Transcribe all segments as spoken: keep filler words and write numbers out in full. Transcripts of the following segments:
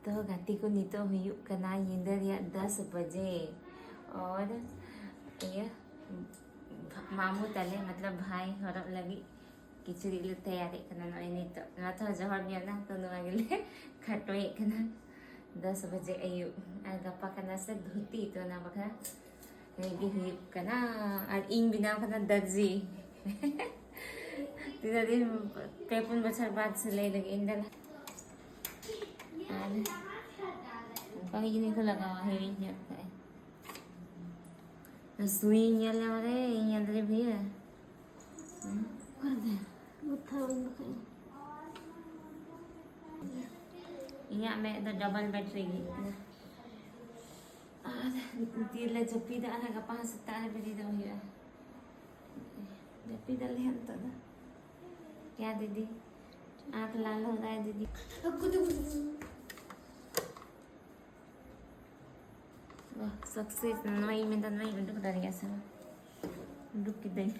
ᱛᱚ ᱜᱟᱛᱮ ᱠᱚ, ᱱᱤᱛᱚᱜ ᱦᱩᱭᱩᱜ ᱠᱟᱱᱟ ᱧᱤᱫᱟᱹ ᱨᱮᱭᱟᱜ ᱫᱚᱥ ᱵᱟᱡᱮ᱾ ᱟᱨ ᱤᱭᱟᱹ, ᱢᱟᱢᱩ ᱛᱟᱞᱮ, ᱢᱚᱛᱞᱚᱵ ᱵᱷᱟᱭ ᱦᱚᱨᱚᱜ ᱞᱟᱹᱜᱤᱫ ᱠᱤᱪᱨᱤᱡ ᱞᱮ ᱛᱮᱭᱟᱨᱮᱫ ᱠᱟᱱᱟ᱾ ᱱᱚᱜᱼᱚᱭ ᱱᱤᱛᱚᱜ ᱱᱚᱣᱟ ᱛᱮᱦᱚᱸ ᱡᱚᱦᱚᱲ ᱧᱚᱜ ᱮᱱᱟ, ᱛᱚ ᱱᱚᱣᱟ ᱜᱮᱞᱮ ᱠᱷᱟᱴᱚᱭᱮᱫ ᱠᱟᱱᱟ᱾ ᱫᱚᱥ ᱵᱟᱡᱮ ᱟᱹᱭᱩᱵ, ᱟᱨ ᱜᱟᱯᱟ ᱠᱟᱱᱟ ᱥᱮ ᱫᱷᱩᱛᱤ, ᱛᱚ ᱚᱱᱟ ᱵᱟᱠᱷᱨᱟ ᱨᱮᱰᱤ ᱦᱩᱭᱩᱜ ᱠᱟᱱᱟ᱾ ᱟᱨ ᱤᱧ ᱵᱮᱱᱟᱣ ᱠᱟᱱᱟ ᱫᱟᱨᱡᱤ᱾ ᱛᱤᱱᱟᱹᱜ ᱫᱤᱱ, ᱯᱮ ᱯᱩᱱ ᱵᱚᱪᱷᱚᱨ ᱵᱟᱫ ᱥᱤᱞᱟᱹᱭ ᱞᱟᱹᱜᱤᱫ ᱤᱧ ᱫᱚ᱾ ᱟᱨ ᱚᱱᱠᱟ ᱜᱮ ᱡᱤᱱᱤᱥ ᱠᱚ ᱞᱟᱜᱟᱣᱟ, ᱦᱤᱲᱤᱧ ᱧᱚᱜ ᱠᱟᱜᱼᱟᱹᱧ᱾ ᱥᱩᱭ ᱧᱮᱞ ᱧᱟᱢ ᱨᱮ, ᱤᱧ ᱧᱮᱞ ᱨᱮ ᱵᱷᱤᱭᱟᱹ᱾ ᱜᱩᱛᱷᱟᱹᱣ ᱟᱹᱧ ᱵᱟᱠᱷᱟᱡ᱾ ᱤᱧᱟᱹᱜ ᱢᱮᱫ ᱫᱚ ᱰᱚᱵᱚᱞ ᱵᱮᱴᱨᱤ ᱜᱮ᱾ ᱟᱨ ᱛᱤᱨᱮᱞᱮ ᱡᱟᱹᱯᱤᱫᱟ, ᱟᱨ ᱜᱟᱯᱟ ᱦᱚᱸ ᱥᱮᱛᱟᱜ ᱨᱮ ᱵᱮᱨᱮᱫᱚᱜ ᱦᱩᱭᱩᱜᱼᱟ᱾ ᱡᱟᱹᱯᱤᱫᱟᱞᱮ ᱦᱟᱸᱜ ᱱᱤᱛᱚᱜ ᱫᱚ᱾ ᱠᱮᱭᱟ ᱫᱤᱫᱤ, ᱟᱸᱠ ᱞᱟᱞ ᱦᱳ ᱨᱟᱭ ᱫᱤᱫᱤ᱾ ᱵᱟᱦ, ᱥᱟᱠᱥᱮᱥ᱾ ᱱᱚᱣᱟᱧ ᱢᱮᱱᱫᱟ, ᱱᱚᱣᱟᱧ ᱩᱰᱩᱠ ᱫᱟᱲᱮᱭᱟᱜᱼᱟ ᱥᱮ ᱵᱟᱝ? ᱩᱰᱩᱠ ᱠᱤᱫᱟᱹᱧ᱾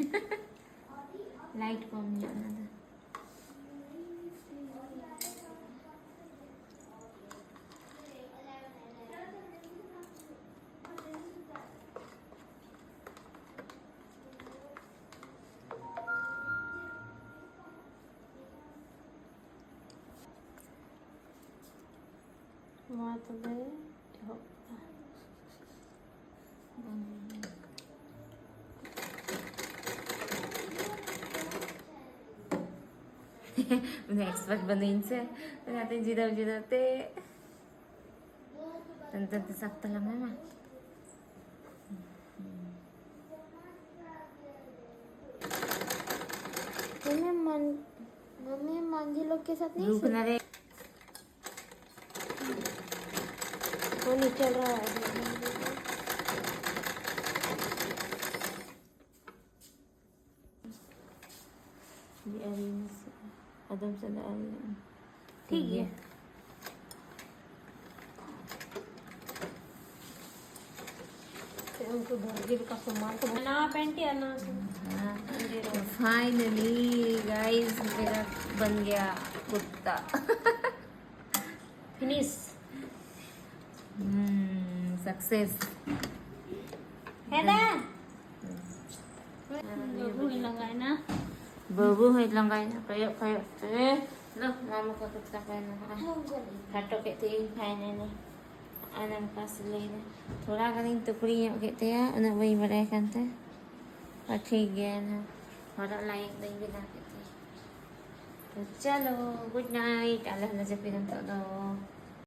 ᱞᱟᱭᱤᱴ ᱠᱚᱢ ᱧᱚᱜ ᱚᱱᱟ ᱫᱚ᱾ ᱢᱟ ᱛᱚᱵᱮ ᱮᱦᱚᱵ ᱯᱮ᱾ ᱩᱱᱟᱹᱜ ᱮᱠᱥᱯᱟᱨᱴ ᱵᱟᱹᱱᱩᱧ ᱥᱮ, ᱚᱱᱟᱛᱮ ᱡᱤᱨᱟᱹᱣ ᱡᱤᱨᱟᱹᱣ ᱛᱮ ᱛᱟᱭᱚᱢ ᱛᱮ ᱥᱟᱵ ᱛᱟᱞᱟᱝ ᱢᱮ ᱢᱟ᱾ मम्मी मान मम्मी मांझी लोग के साथ नहीं रुकना रे। वो नहीं चल रहा है। ᱟᱫᱚᱢ ᱥᱮᱫ ᱫᱚ ᱟᱹᱣᱨᱤ᱾ ᱴᱷᱤᱠ ᱜᱮᱭᱟ᱾ ᱩᱱᱠᱩ ᱵᱷᱟᱹᱜᱤ ᱞᱮᱠᱟ ᱥᱚᱢᱟᱱ ᱠᱚ ᱱᱟᱣᱟ ᱯᱮᱱᱴ ᱭᱟ ᱱᱟᱣᱟ ᱥᱚᱢᱟᱱ᱾ ᱯᱷᱟᱭᱱᱟᱞᱤ ᱜᱟᱭᱥ, ᱢᱮᱨᱟ ᱵᱚᱱ ᱜᱮᱭᱟ ᱠᱩᱨᱛᱟ᱾ ᱯᱷᱤᱱᱤᱥ᱾ ᱦᱩᱸ, ᱥᱟᱠᱥᱮᱥ᱾ ᱦᱮᱸ ᱫᱟ᱾ ᱵᱟᱹᱵᱩ ᱦᱚᱸᱭ ᱞᱟᱸᱜᱟᱭᱮᱱᱟ᱾ ᱵᱟᱹᱵᱩ ᱦᱚᱸᱭ ᱞᱟᱸᱜᱟᱭᱮᱱᱟ, ᱠᱚᱭᱚᱜ ᱠᱚᱭᱚᱜ ᱛᱮ᱾ ᱞᱚ, ᱢᱟᱢᱟ ᱠᱚ ᱠᱩᱛᱟ ᱠᱚ ᱮᱱᱟ᱾ ᱯᱷᱟᱴᱚ ᱠᱮᱫ ᱛᱤᱧ ᱯᱷᱟᱭᱱᱟᱞᱤ᱾ ᱟᱨ ᱱᱚᱝᱠᱟ ᱥᱤᱞᱟᱹᱭ ᱫᱟ᱾ ᱛᱷᱚᱲᱟ ᱜᱟᱱᱤᱧ ᱛᱩᱠᱲᱤ ᱧᱚᱜ ᱠᱮᱫ ᱛᱟᱭᱟ, ᱩᱱᱟᱹᱜ ᱵᱟᱹᱧ ᱵᱟᱲᱟᱭ ᱠᱟᱱ ᱛᱮ᱾ ᱟᱨ ᱴᱷᱤᱠ ᱜᱮᱭᱟ ᱱᱟᱦᱟᱜ᱾ ᱦᱚᱨᱚᱜ ᱞᱟᱹᱜᱤᱫ ᱫᱚᱧ ᱵᱮᱱᱟᱣ ᱠᱮᱫ ᱛᱟᱭᱟ᱾ ᱛᱚ ᱪᱚᱞᱚ, ᱜᱩᱰ ᱱᱟᱭᱤᱴ᱾ ᱟᱞᱮ ᱦᱚᱸᱞᱮ ᱡᱟᱹᱯᱤᱫᱟ ᱱᱤᱛᱚᱜ ᱫᱚ᱾